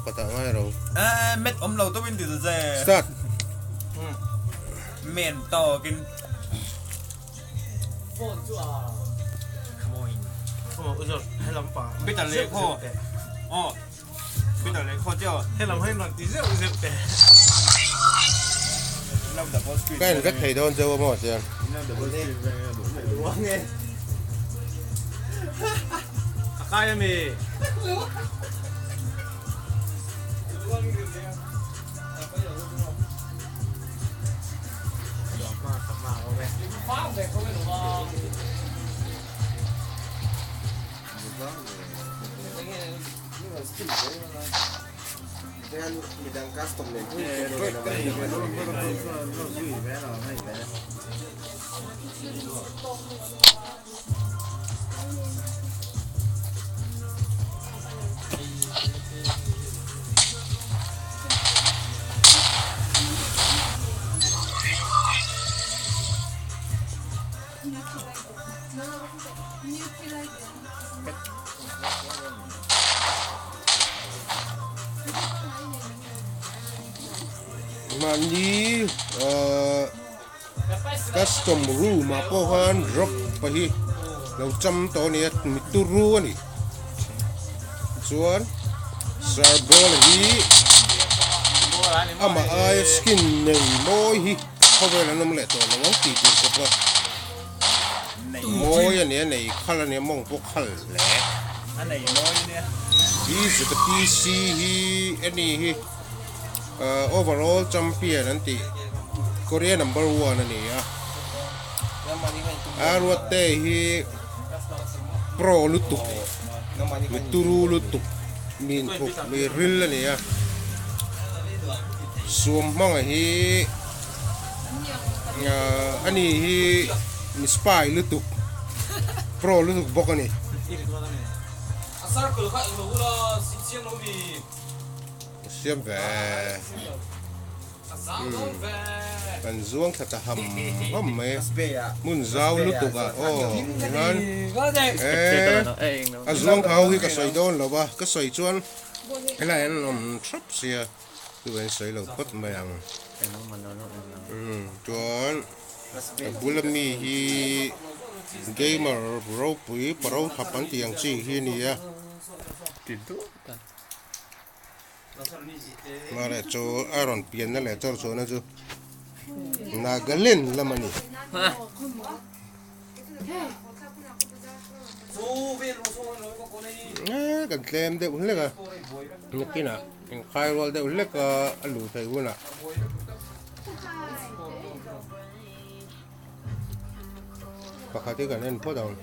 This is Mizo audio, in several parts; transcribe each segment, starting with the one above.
Pakhatah ngai ro. Eh, met awm lo tawp in ti ta che. Start. Men tawkin. Phone chu a Come on, Uzo, helam pa. Peter leh khaw. Aw. Peter leh khaw chiao. Helam hei rawn ti zeuh zeuh teh. Ka en vek thei dawn cheu a maw chuan. A kai a mi. Mahni ahh custom room ah pawh khan drop pa hi lo cham tawh a ni a mi turu a ni chuan sir ball hi amah aia skin nei mawi hi khawvel an awm leh tawh lo ang tih tur khawp a. Mawi a nia nei khal a nia mawng pawh khal hle. A nei mawi a nia. Hi Zuta PC hi a ni hi overall champion an tih Korea number one a ni a. A ruatte hi pro lutuk mi turu lutuk mi inthawk mi ril a ni a. Suam hmanga hi. Ani hi mi spy lutuk pro lutuk bawk a ni. Siam ve kan zuang thla ta ham ham mai hmun zau lutuk ah aw tihian eh a zuang thla ho hi ka sawi dawn lo va ka sawi chuan helai an awm thap sia. Chu en sawi lo phawt mai ang. Chuan a bula mi hi gamer ropui paro thap an tih ang chi hi a ni a. Mahle chu a rawn pianna leh chawr chhuahna chu Nagaland lam a ni. Kan tlem deuh hlek a nakinah inkhai rual deuh hlek a a luh theih hunah pakhat hi kan en phawt ang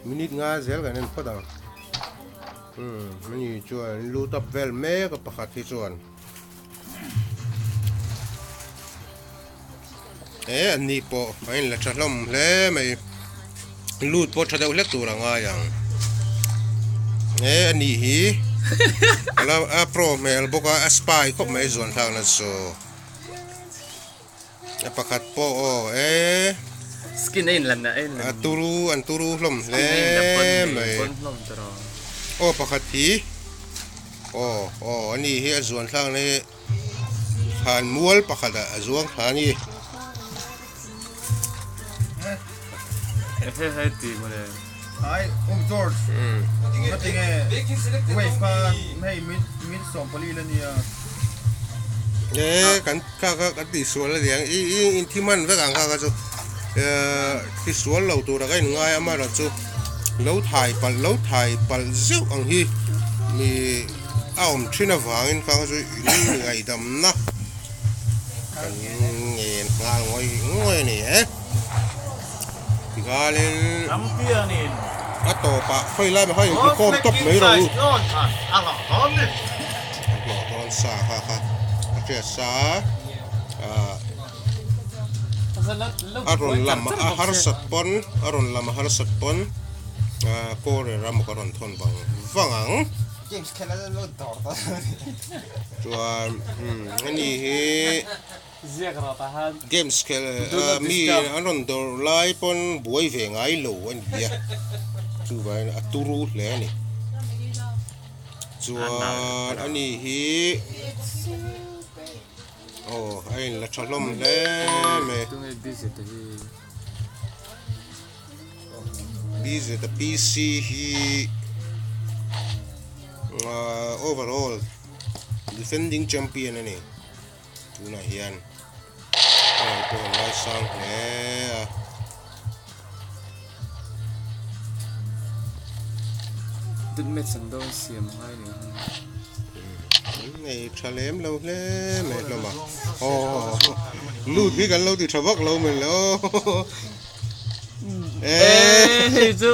minute nga zel kan en phawt ang umm ani chuan lu tap vel mek a pakhat hi chuan. E an ni pawh a inla tha hlawm hle mai lut pawh tha deuh hlek tur a ngai ang e a ni hi ala a pro hmel bawk a a spy khawp mai zuan thlak na chu a pakhat pawh aw e skin a inlan a inlan a turu an turu hlawm hle mai aw pakhat hi aw aw a ni hi a zuan thlak na hi. Thlan mual pakhat ah a zuang thla a ni. E kan kha kha kan tih sual a niang i i in thi hman vek ang kha kha chu ehh thi sual lo tur a ka in ngai a amaherawhchu lo thai palh lo thai palh zeuh ang hi mi. A awm thin avangin kha chu in ngaihdamna kan ngen nghal ngawih ngawih a ni e. Tikhalin a tawpah khawi lai mah kha in khawm tawp mai rawh u. A hlawh dawn sa kha kha a hriat sa a a rawn lam a harsat pawn a rawn lam a harsat pawn kawrel ram ka rawn thawn vang vang ang. Chuan ani hi games khel mi an rawn dawrh lai pawn buai ve ngai lo a ni a chuvangin a turu hle a ni. Chuan ani hi aw a inla tha hlawm hle mai. Tunge busy te hi. Busy te PC hi overall defending champion a ni. Tunah hian hei pawh a ngaisang hle a. Dut match an dawn siam ngai ni ang. An nei tha lem lo hle mai hlawm a. Aw lut hi kan lo ti tha vak lo mai le aw. Eh hei chu.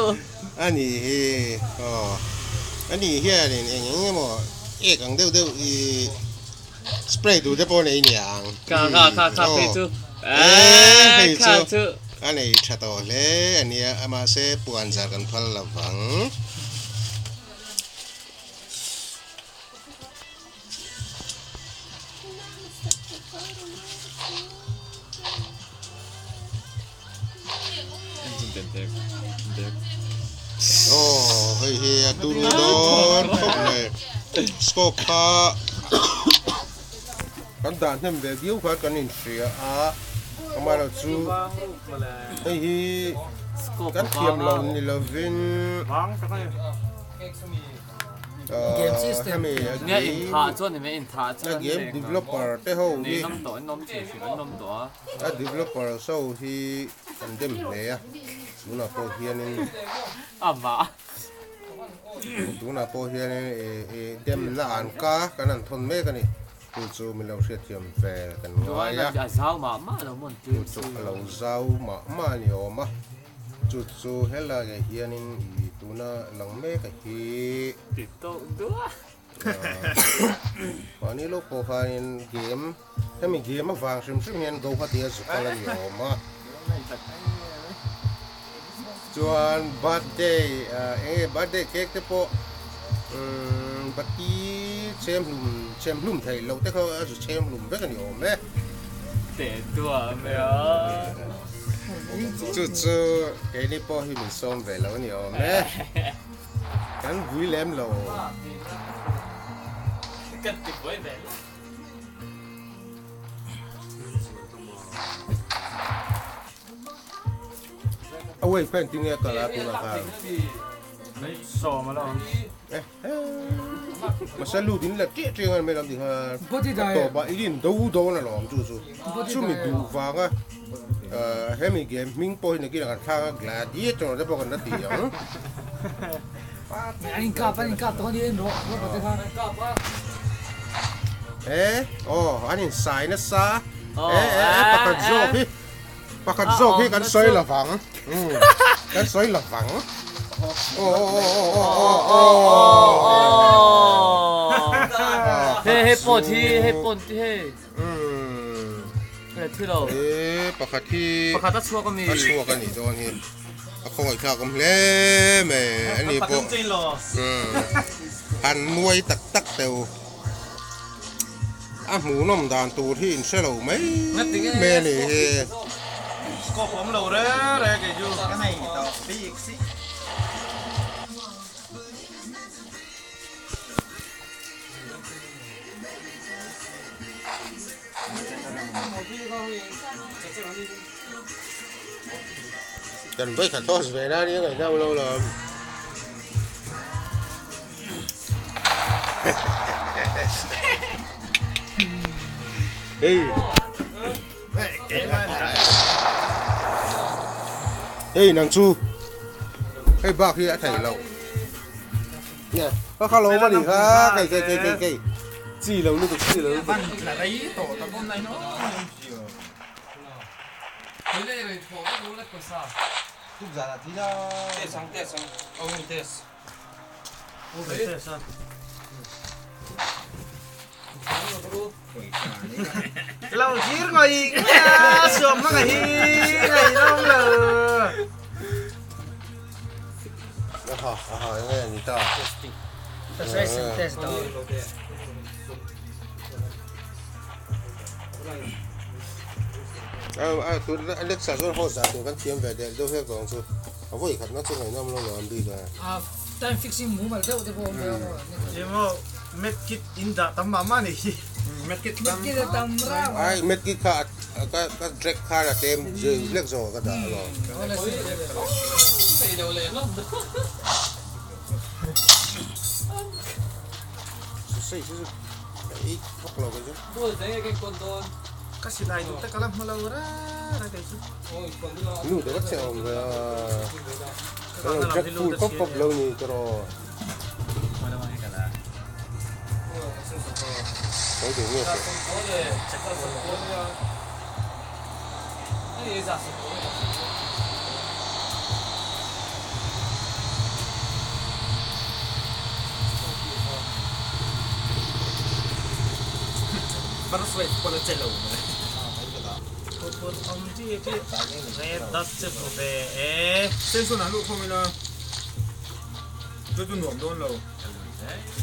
A ni hi aw a ni hianin eng eng emaw ek ang deuh deuh ih. Spray tur te pawh nei niang. Kha kha kha kha phei chu. Eh hei chu a nei tha tawh hle a nia mahse puan zar kan phal lo vang. Aw hei hi a turu dawn khawp mai scope kha kan dah hnem ve viau khan kan inhria a amaherawh chu hei hi kan thiam lo ni lovin. Game system Nia inthah chuan ni mai inthah chuan a game developer te ho hi an awm tawh an awm thei hrim an awm tawh a a developer so hi an dem hle a tunah pawh hianin amah tunah pawh hianin ih demna an ka kan han thawn mek a ni chu chu min lo hriatthiam ve kan ngai a a zau mah mah lo maw chu chu a lo zau mah mah a ni awm a. Chu chu helaiah hianin ih tuna lang mek a hi. Ti tawh duah. Mahni lawk pawh khanin game hemi game avang hrim hrim hian Guwahati a zu kal a ni awm a. Chuan birthday eng nge birthday cake te pawh umm bati chhem hlum chhem hlum theih loh te kha a zu chhem hlum vek a ni awm e. Teh duah mai a. Chu chu keini pawh hi min sawm ve lo a ni awm e. Kan vui lem lo. Kan ti buai ve lo. A wave kha engtin nge a kal a tunah khan? Sawm a la awm. Mahse lut in la ṭiah ṭiah ngan mai lam ti khan a tawp ah i rin do dawn alawm chu chu chumi duh vanga hemi game hming pawh hi nakin ah kan thlak a gladiator te pawh kan la ti ang. E aw an insai nasa e e e pakhat zawk hi. Pakhat zawk hi kan sawi lo vang. Kan sawi lo vang. Hei hei pawh thi hei pawh thi hei. Hei thi lo. E pakhat hi pakhat a chhuak ami. A chhuak ani dawn hi. A khawngaih thlak awm hle mai ani pawh. Han nuai tak tak teu. A hmuhnawm dan tur hi in hre lo mai mai a ni hi. Scope awm lo re re kei chu. Ka nei tawh bik si. Kan vawikhat host ve na nia ngaihna lo lam. Hey. Hey nang chu. Hei bak hi a thei lo. Nge, ka kha lo ma ni kha kei kei kei kei kei. Chi lo lutuk chi lo lutuk. Ban tla rei tawh tak awm nai no. Test ang test ang. Awmi test. Lo thir ngoi nga suam nga hi ngai lo lo. Aha aha enge ni ta. Test do. A tun Alexa chuan host dah tur kan thiam ve del deuh hlek tawh ang chu. A vawi khatna chu ngaihnawm lo lo an bik a. Time fixing mumal deuh te pawh awm ve a maw? Emaw med kit in dah tam mah mah nih hi. Med kit tam rang. Ai med kit kha ka ka drag khan a tlem zui hlek zawk a ka dah alawm. Ka silai duh te ka la hmu lo reng reng kei chu. Nu te ka che awm ve a. Ka lo jack full pawp pawp lo ni tiraw.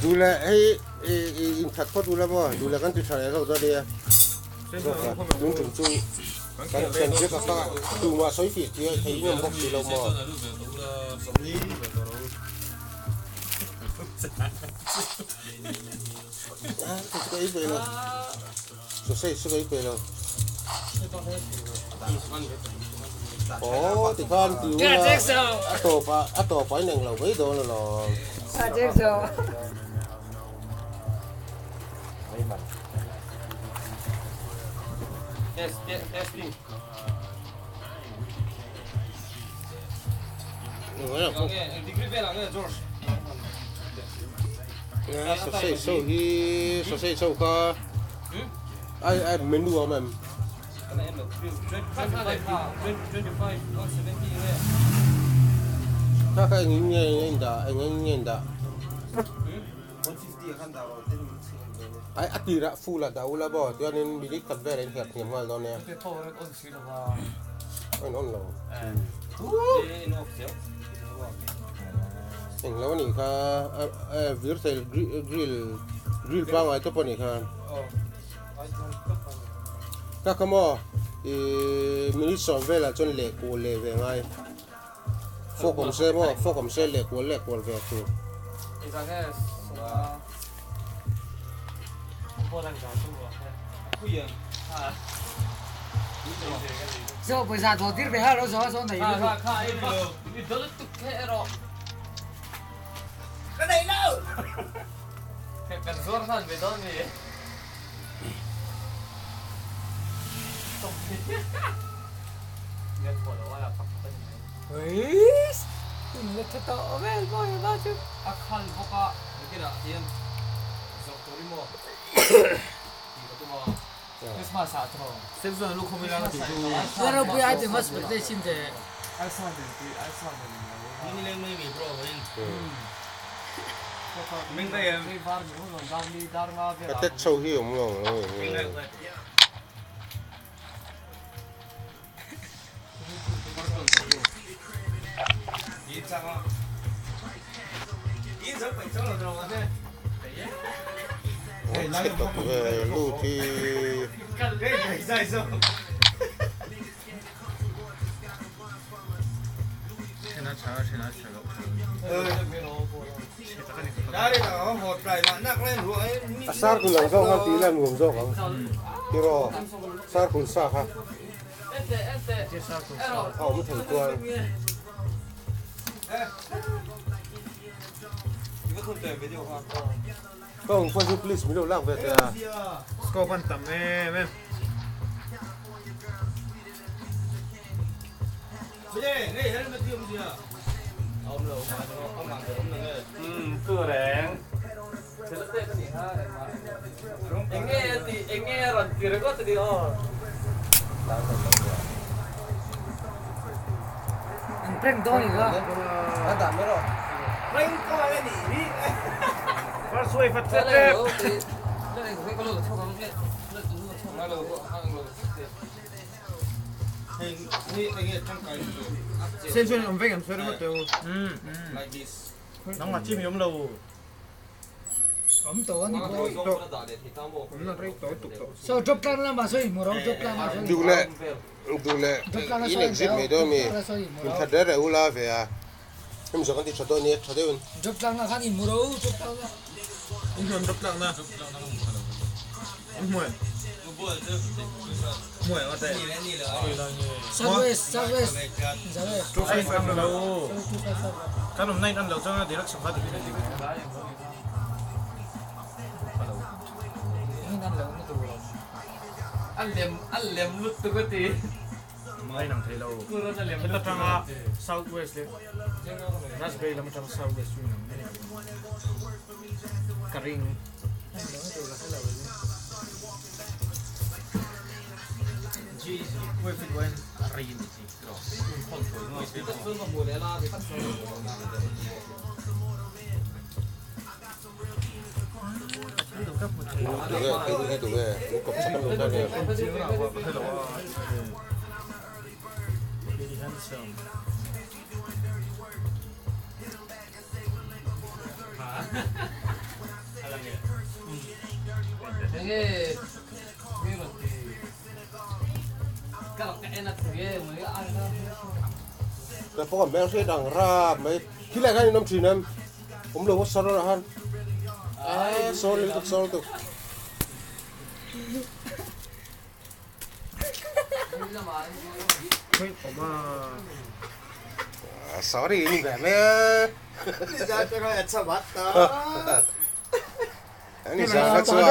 Duh leh hei inthat phawt ula maw duh leh kan ti tha leh zawk dawn nia tun tum chu kan kan ziak a kha tumah sawi fih tih a thei ngam bawk si lo maw. Ka ei peih lo sausage chu ka ei peih lo aw tikhan ti ula a tawp ah a tawp ah in englo mai dawn alawm. Sausage ho hi sausage ho kha ai ai menu a awm em? Kha kha engin nge a indah engin nge a indah? Ai a tirah full a dah ula maw chuanin minute khat velah in herh hniam nghal dawn nia. A in on lo. Englo a nih kha vir thei grill grill pangngai te pawh a nih kha. Ka kha maw ih minute sawm velah chuan leh kual leh ve ngai. Fork awm se maw fork awm se leh kual leh kual ve tur. Ka tet chho hi awm lo ang lo eng nge. Chhe tawp ve lut hi. A sar kun ang zawk khan tih ila nuam zawk ang tiraw sar kun sa kha a awm thei chuan. Ka awm pawh chu please min lo lak ve teh a. Scope an tam em em. Duh leh duh leh in exit mai dawn mi in that reh reh ula ve a. Hemi zawh kan ti tha dawn nia tha deuhin. Drop tlang na khan in hmu ro drop tlang na. In hmuam drop tlang na. In hmuam. Hmuam a te. South west south west. South west. 255 lo. Kan awm na in an lo chuan a direction kha dik thei dik. In an lo na tur lo. A lem a lem lutuk a ti. Mai nang thei lo. Heta tanga south west leh Raj Bay lam atanga south west chu inang mai ka ring. Tunge thil hi tunge an kawp chak an lo ta nia. Ka pawh a hmel hriat ang rap mai thil ah khan in awm thin em awm lo sar ah khan ah sorry lutuk sorry lutuk. Sorry ni ve mai a. Ani zan kha chu a.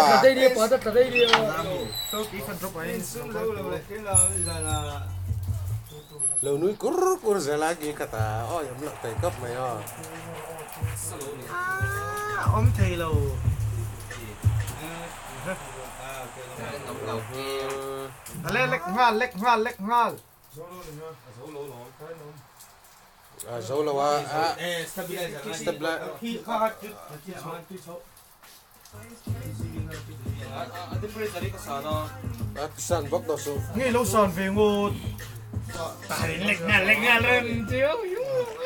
Lo nui kur kur zel a ki khat a awi awm loh thei khawp mai aw. Awm thei lo. Ale lek nghal lek nghal lek nghal. A zo lo a a stabilizer. A ti san bawk daw suh. Ngei lo san ve ngawt. Lek nghal lek nghal rem chiu.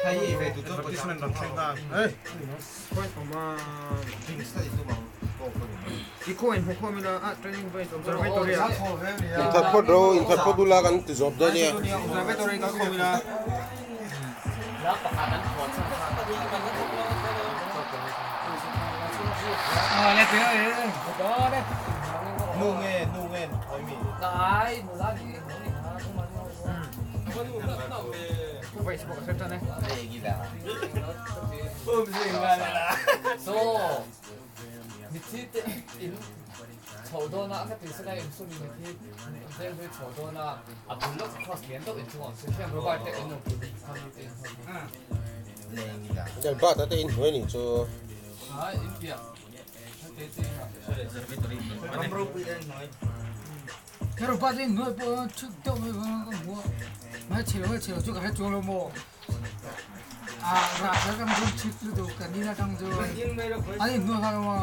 Advertisement ram thleng ta. Hey. Inthat phawt ro inthat phawt ula kan ti zawp dawn nia. Delbat a te in hnuai nih chu. Robert in hnuai pawh chhuk deuh mai ka hmu a, mai chhe lo chhe lo chu ka hre chuang lo maw? A rah kha kan rawn chhip lutuk kan in atang chuan an in hnuai khan a.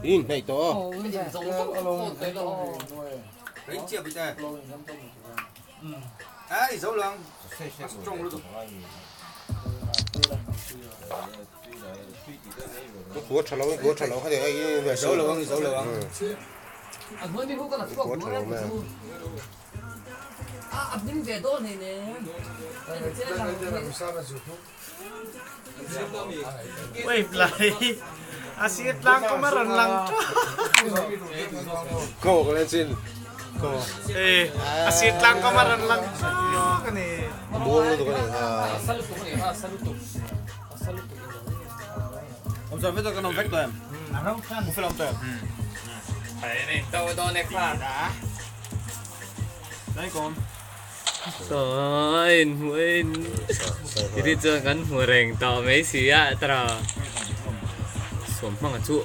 In hnaih tawh aw. Kua tha lo kua tha lo kha deh in ve zo lo ang zo lo ang kua tha lo mai Wave lai a sir tlang ko maran lang ko ka len chin ko eh a sir tlang ko maran lang ka ni buang lu tu ka ni ha Observator kan om vek em. Hoeveel om te? Đây con. Rồi, muin. Thì chuan kan hmu reng tawh mai si a tara sawm hmang a chu.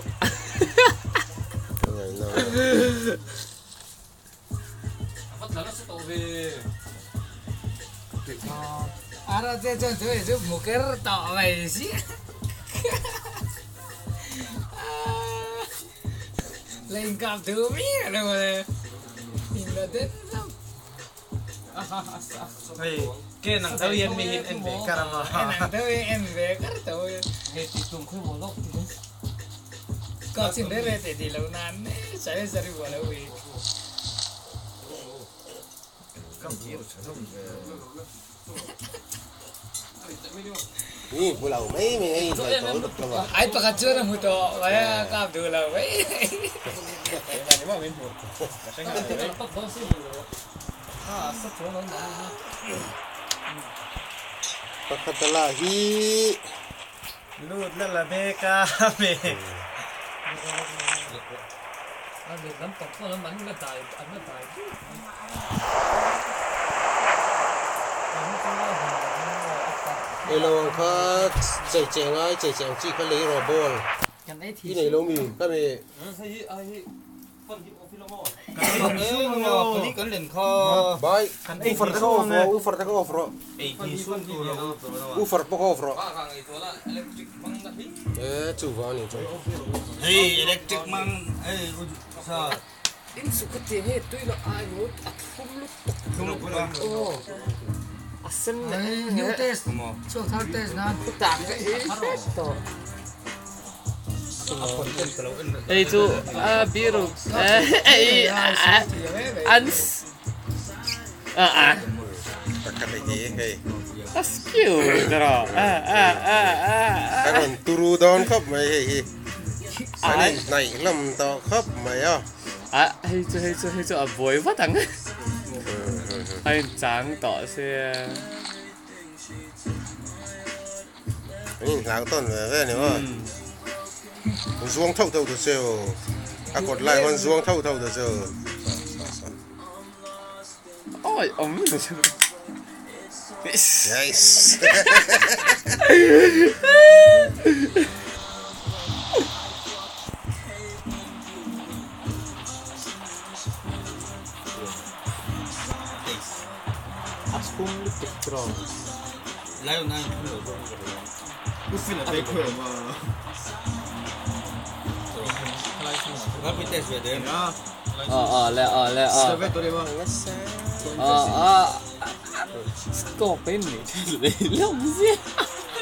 Ara che chuan chu chu hmu ker tawh mai si. La inkap thu mi a lo mawle. In la den zauh. Hei ke nang tho hian mi hin en ve kar anga. Nang tho hi en ve kar tho. Hei ti tum khawi maw lawk ti hian. Ka chin re re te ti lo nan sari sari wa lo wi. Ni hmu lo mai mai hei hnaih tawh lutuk tlawng a. Ai pakhat chuan a hmu tawh mai a kap duh lo mai. Pakhat a lah hi. Lut la la mek a me. Ei lo ang kha chei cheh ngai chei cheh ang chi kha lei rawh ball i nei lo mi ka mi. Bai ufar te kha off rawh ufar te kha off rawh ufar pawh kha off rawh e chuvang a ni chu. New test chhuak thar test nan. Hei chu a biru ei an a a a skill tawh a a a a Ka rawn turu dawn khawp mai hei hi an inhnaih hlawm tawh khawp mai a. A hei chu hei chu hei chu a buai vat ang a inchang tawh sia. An inhlau tawn ve ve a ni maw? Zuang thauh thauh ta che aw. A kawt lai khawn zuang thauh thauh ta che aw. Awi awm lo chu. Nice. A chhung lutuk tawh.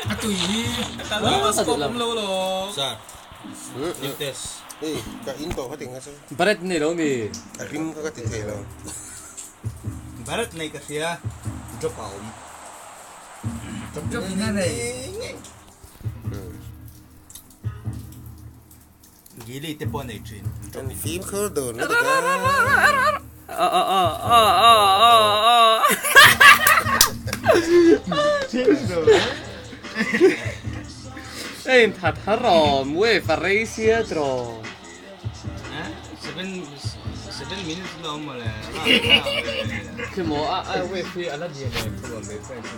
A tui hi. Hei ka in tawh kha ting kha chu. Bread nei lo mi. A rim kha ka ti thei lo. Bharat nei ka hria drop a awm. Drop in a nei. Gili te pawh nei thin. Kan fimkhur dun lutuk a. Hei in that har awm wave a rei sia tawh. 7 minutes la awm mawle. Khi maw a a wave hi a la lian em thu a leh ka en chu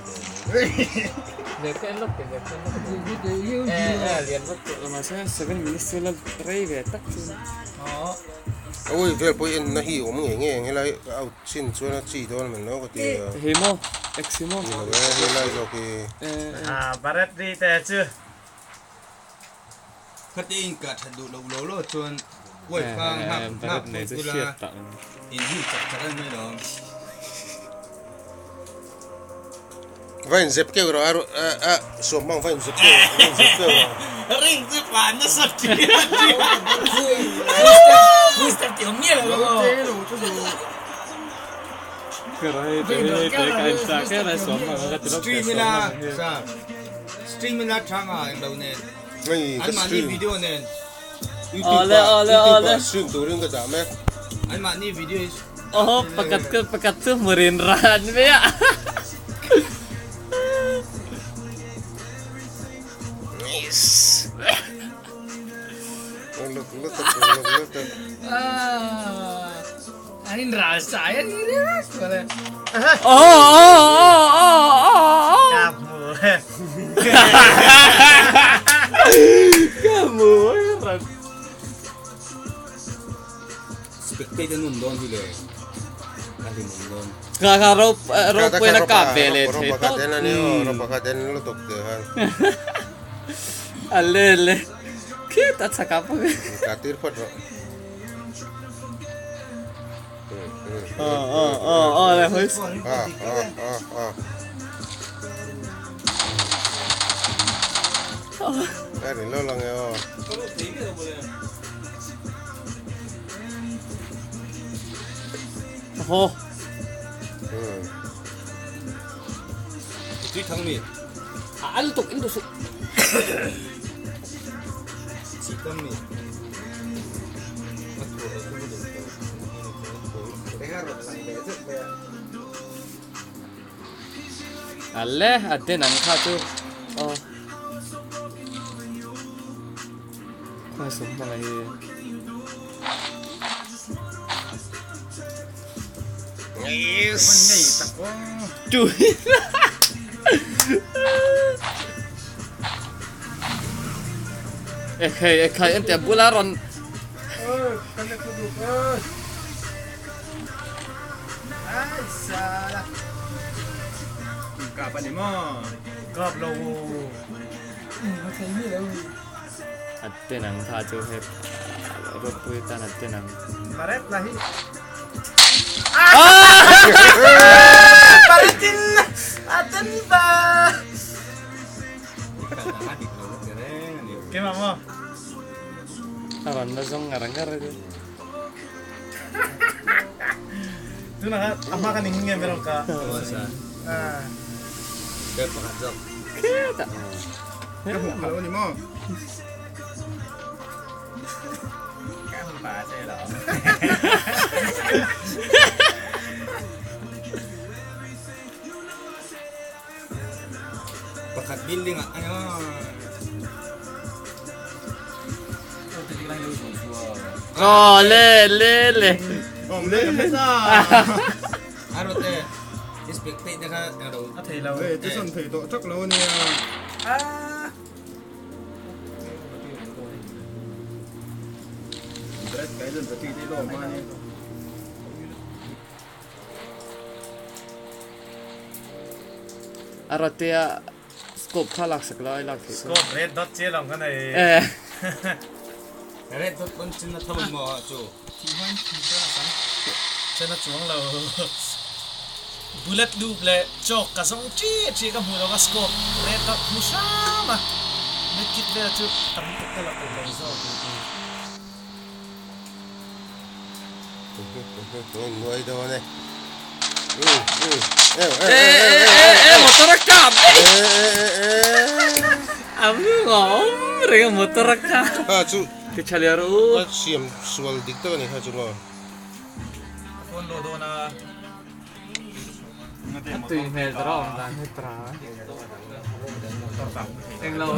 leh ka en lawk teh leh ka en lawk teh e e a lian vak tawh lo mahse 7 minutes chu la rei ve tak chu A wave vel pawh hi en na hi awm ngei ngei ang helai ka out chin chuan a chi dawn a lo ka ti a. Hei maw X hi maw Ni lo e helai zawk hi. Bharat ri te chu. Khate in kah that duh loh lo lo chuan uai kha nghak nghak phawt ula in hmuh chak chak em mai lo. Va in zep keuh rawh a a suam hmang va in zep keuh rawh va in zep keuh rawh. Ring chu pan nasa ṭhin. Booster ti awm miah lo maw. Stream ila stream ila thanga englo nen. Hei ka Anmahni stream video nen. YouTube Awle ah awle YouTube awle. ah stream turin ka dah mek. Anmahni video hi Aw pakhat ka pakhat chu hmurin ran mai a. Nice. Uluk lutuk uluk lutuk. An in ral sai a ni ringawt mawle. Aw aw aw aw aw. Ka hmu. Ka hmu ran. Spectate a nun dawn hi le a hlimawm dawn. Kha kha rop ropui na kap ve leh thei tawp. Ropa kha den a ni aw ropa kha den lutuk tih khan. A le le khit a chhak ah pawh. Ka tir phawt rawh. Ờ ờ ờ là hơi À à à à. Cái này lo lắng nghe. Hô. Ừ. Tui thang mi. À liên tục liên tục. Chỉ tâm mi. Alle, adde nang kha chu. Ờ. Khoai sum mà này. Yes. Chui. Ê khai em tiệm bula ron. Ai xa. Cặp anh mà. Cặp lâu. Nó thấy mi đâu. Adde nang kha chu he. Ropui tan adde nang. Baret lahi. Baretin. Aten ba. Cái mà mà. Aran na zong ngarang ngar đi. Tu na ama ka ning nghe meron ka. À. Đẹp mà hạt Kita. Cái hộp lỗ này mà. Cái bà chơi lỡ. Pakat building ah. Ờ lê lê lê. Còn lê lê ra. Arote. Expectate na ka aro. A thei lo. Ê, cái sân thầy tổ chắc lâu nè. À. Cái lần đầu tiên đi đâu mà. Arote scope kha lak sak lai lak thei. Scope red dot che long cái này. Ê. Red dot con chân nó thâm mò chú. Chân nó chuông lâu. Bullet loop le chok ka song chi chi ka mu lo ka scope red dot mu sama. Med kit ve chu tam tuk ta la ko lo zo. Nuôi đâu này. Ừ ừ. Ê Ê ê ê motor cặp. Ê ê. Am ngom re motor cặp. À chú. Cái chaliaro. Cái xiêm sual dik to này ha chú mà. Phone lo do na. Tùy mẹ đó, làm hết trà. Anh lâu.